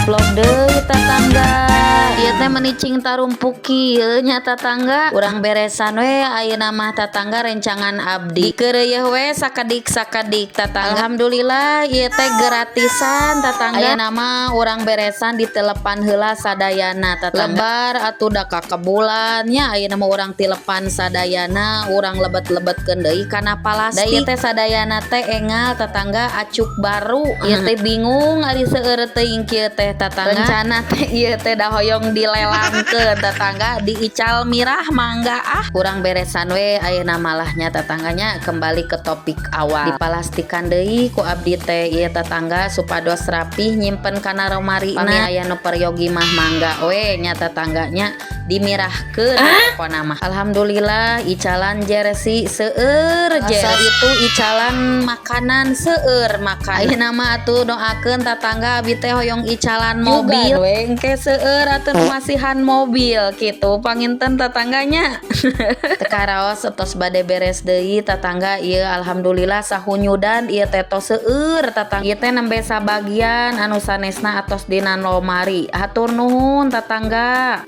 Ngavlog deui, tatangga. Ieu teh meni cing tarumpuk kieu nya, tatangga. Urang beresan we ayeuna mah, tatangga, rencangan abdi. Dikeureuyeun we sakedik-sakedik, tatangga. Alhamdulillah, ieu teh gratisan, tatangga. Ayeuna mah urang beresan ditelepan heula sadayana, tatangga. Lebar atuh da kakebulan nya. Ayeuna mah urang tilepan sadayana, urang lebet-lebetkeun deui kana palastik. Da ieu teh sadayana teh engal, tatangga, acuk baru. Ieu teh bingung ari seueur teuing kieu teh, tatangga. Rencana teh ieu teh da hoyong dilelangkeun, tatangga, diical mirah mangga ah. Urang beresan we ayeuna malahnya, tatangganya. Kembali ke topik awal, dipalastikan deui ku abdi teh ieu, tatangga, supados rapih nyimpen kana lemari. Pami aya nu peryogi mah mangga we nya, tatangganya, dimirahkeun pokona mah. Alhamdulillah, icalan jersey seueur jersey itu, icalan makanan seueur makan. Ayeuna mah atuh doakeun, tatangga, abi teh hoyong icalan mobil we, engke seueur atuh masihan mobil kitu panginten, tatangganya. Teu karaos tos bade beres deui, tatangga, ieu. Alhamdulillah, sahunyudan ieu teh tos seueur, tatangga. Ieu teh nembe sabagian anu sanesna atos dina lomari. Hatur nuhun, tatangga.